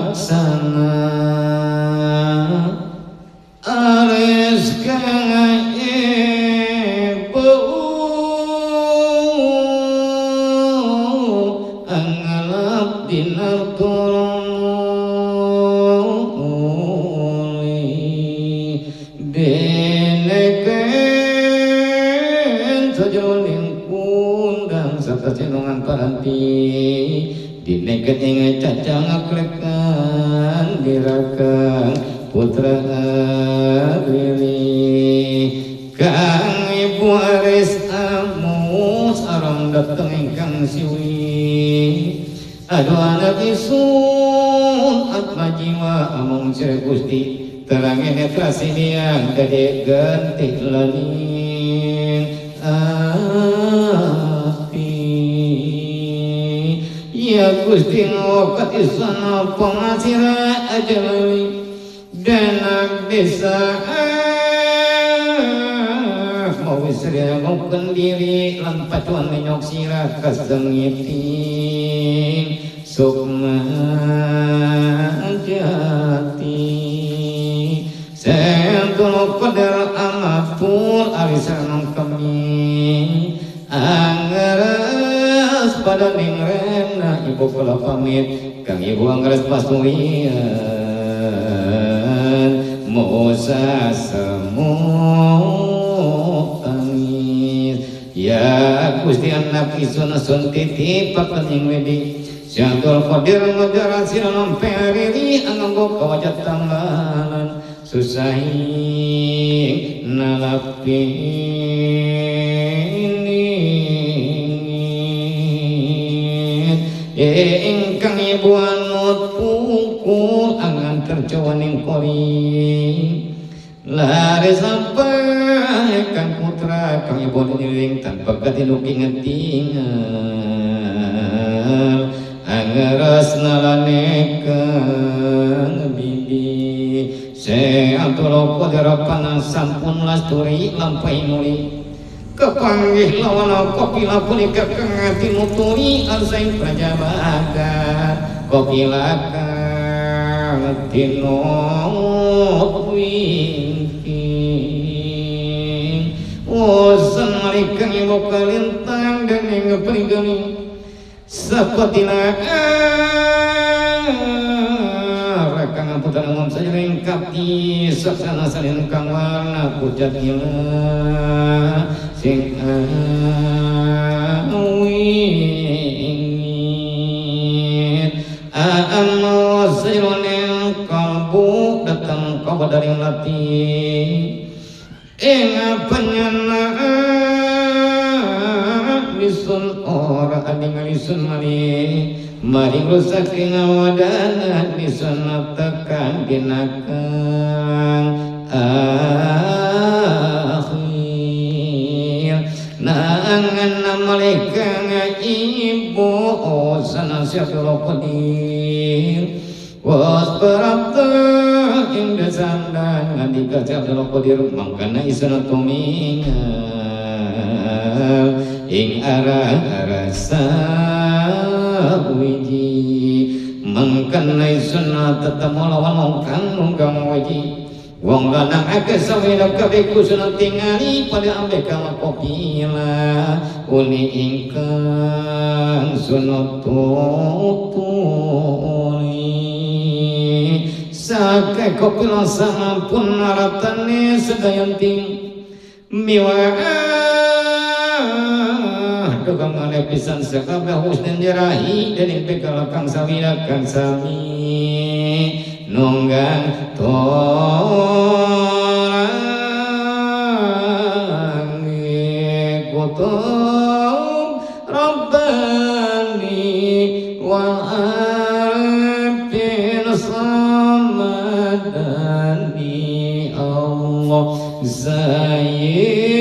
Laksana aris kang ibu angalap dinar turun deneken sajroning kundang serta cenongan paranti dineket ing cacang aklekan dirakang putra Riri kang ibu aris amus aram dateng ingkang siwi aduh anak isun atma jiwa amung sira Gusti terangin netra siniang dadi ganti lanin api ya Gusti wakat isana pengasira ajalali dan bisa mau wisria ngopken diri lan pacuan menyok sirah kasengiting sukma jati sentul qadar amatur arisan kami anggeres pada ning rena ibu kula pamit kang ibu anggeres pasturian Musa semu tangis ya Gusti anak isun sun titipaken ing wedi Syaitul Qadir ngajara sira nampe riri anggo kawajat tambalan susahi nalapi ingkang ibu anut pungkur angan terjawaning kori lari sampai kang putra kang ibu niling tanpa katinuki ngetingal angeres nalane kang bibi seantoro koderapan sampun lasturi lampai nuli kepanggih lawan kopila punika kang tinuturi arsaing prajabaga kopila kang tinut wingking wosen malikang ibu kalintang dening pringgali sapatina kang putra umum sajroning kapti saksana salin kang warna pucat ila sing awingit anu sajroning kalbu datang kabadaring lati ing penyana lisun ora aning lisun mali maring rusak ing awadana lisun tekan dinakang akhir nangan malaikat ibu sana syafil qadir was perapta ing desandan ngandika syafil qadir mangkana isana tumingal ing arah rasa wiji mangkana isana tetemu lawan wong kang nunggang wiji wong lanang akeh sawira kabeh kusuna tingali pada ambek kang kopila uni ingkang sunutuli sake kopila sampun naratane sedayanting miwah dugang male pisan sakabeh husnin jerahi dening bekal kang sawira kang sami nunggang torangi kutub Rabbani wal arifin samadani Allah Zaid.